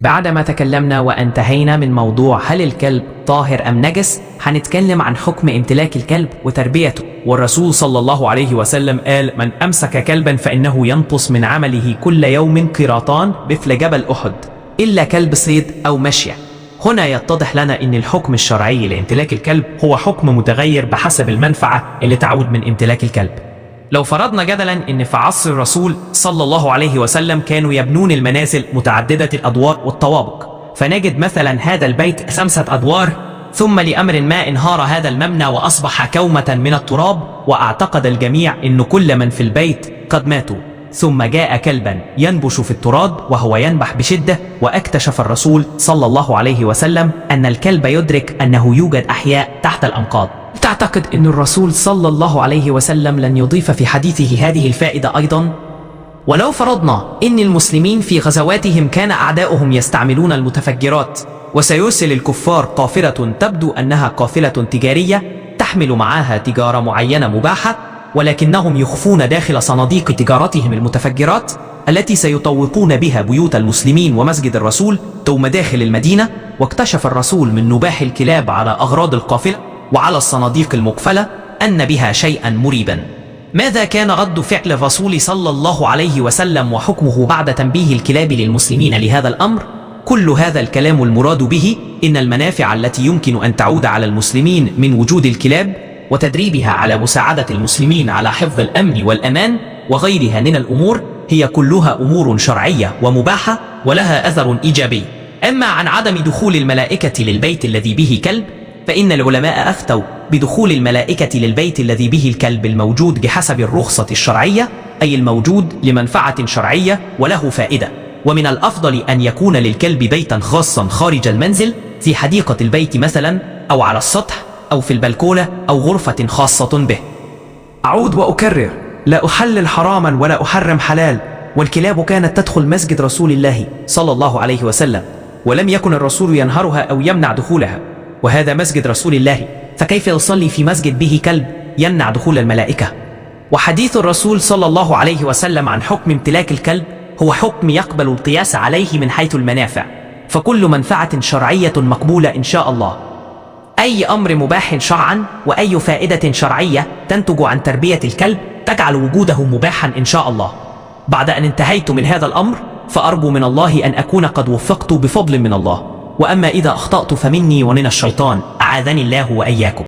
بعدما تكلمنا وانتهينا من موضوع هل الكلب طاهر أم نجس، هنتكلم عن حكم امتلاك الكلب وتربيته. والرسول صلى الله عليه وسلم قال: من أمسك كلبا فإنه ينقص من عمله كل يوم قيراطان مثل جبل أحد إلا كلب صيد أو مشية. هنا يتضح لنا أن الحكم الشرعي لامتلاك الكلب هو حكم متغير بحسب المنفعة اللي تعود من امتلاك الكلب. لو فرضنا جدلا ان في عصر الرسول صلى الله عليه وسلم كانوا يبنون المنازل متعددة الادوار والطوابق، فنجد مثلا هذا البيت 5 ادوار، ثم لامر ما انهار هذا المبنى واصبح كومة من التراب، واعتقد الجميع ان كل من في البيت قد ماتوا، ثم جاء كلبا ينبش في التراب وهو ينبح بشدة، واكتشف الرسول صلى الله عليه وسلم ان الكلب يدرك انه يوجد احياء تحت الانقاض. تعتقد أن الرسول صلى الله عليه وسلم لن يضيف في حديثه هذه الفائدة أيضا؟ ولو فرضنا أن المسلمين في غزواتهم كان أعداؤهم يستعملون المتفجرات، وسيرسل الكفار قافلة تبدو أنها قافلة تجارية تحمل معها تجارة معينة مباحة، ولكنهم يخفون داخل صناديق تجارتهم المتفجرات التي سيطوقون بها بيوت المسلمين ومسجد الرسول ثم داخل المدينة، واكتشف الرسول من نباح الكلاب على أغراض القافلة وعلى الصناديق المقفلة أن بها شيئا مريبا. ماذا كان رد فعل الرسول صلى الله عليه وسلم وحكمه بعد تنبيه الكلاب للمسلمين لهذا الأمر؟ كل هذا الكلام المراد به إن المنافع التي يمكن أن تعود على المسلمين من وجود الكلاب وتدريبها على مساعدة المسلمين على حفظ الأمن والأمان وغيرها من الأمور هي كلها أمور شرعية ومباحة ولها أثر إيجابي. أما عن عدم دخول الملائكة للبيت الذي به كلب، فإن العلماء أفتوا بدخول الملائكة للبيت الذي به الكلب الموجود بحسب الرخصة الشرعية، أي الموجود لمنفعة شرعية وله فائدة. ومن الأفضل أن يكون للكلب بيتا خاصا خارج المنزل في حديقة البيت مثلا، أو على السطح، أو في البلكونة، أو غرفة خاصة به. أعود وأكرر: لا أحلل حراما ولا أحرم حلال، والكلاب كانت تدخل مسجد رسول الله صلى الله عليه وسلم، ولم يكن الرسول ينهرها أو يمنع دخولها، وهذا مسجد رسول الله، فكيف يصلي في مسجد به كلب يمنع دخول الملائكة؟ وحديث الرسول صلى الله عليه وسلم عن حكم امتلاك الكلب هو حكم يقبل القياس عليه من حيث المنافع، فكل منفعة شرعية مقبولة إن شاء الله. أي أمر مباح شرعا وأي فائدة شرعية تنتج عن تربية الكلب تجعل وجوده مباحا إن شاء الله. بعد أن انتهيت من هذا الأمر فأرجو من الله أن أكون قد وفقت بفضل من الله، وأما إذا أخطأت فمني ومن الشيطان، أعاذني الله وإياكم.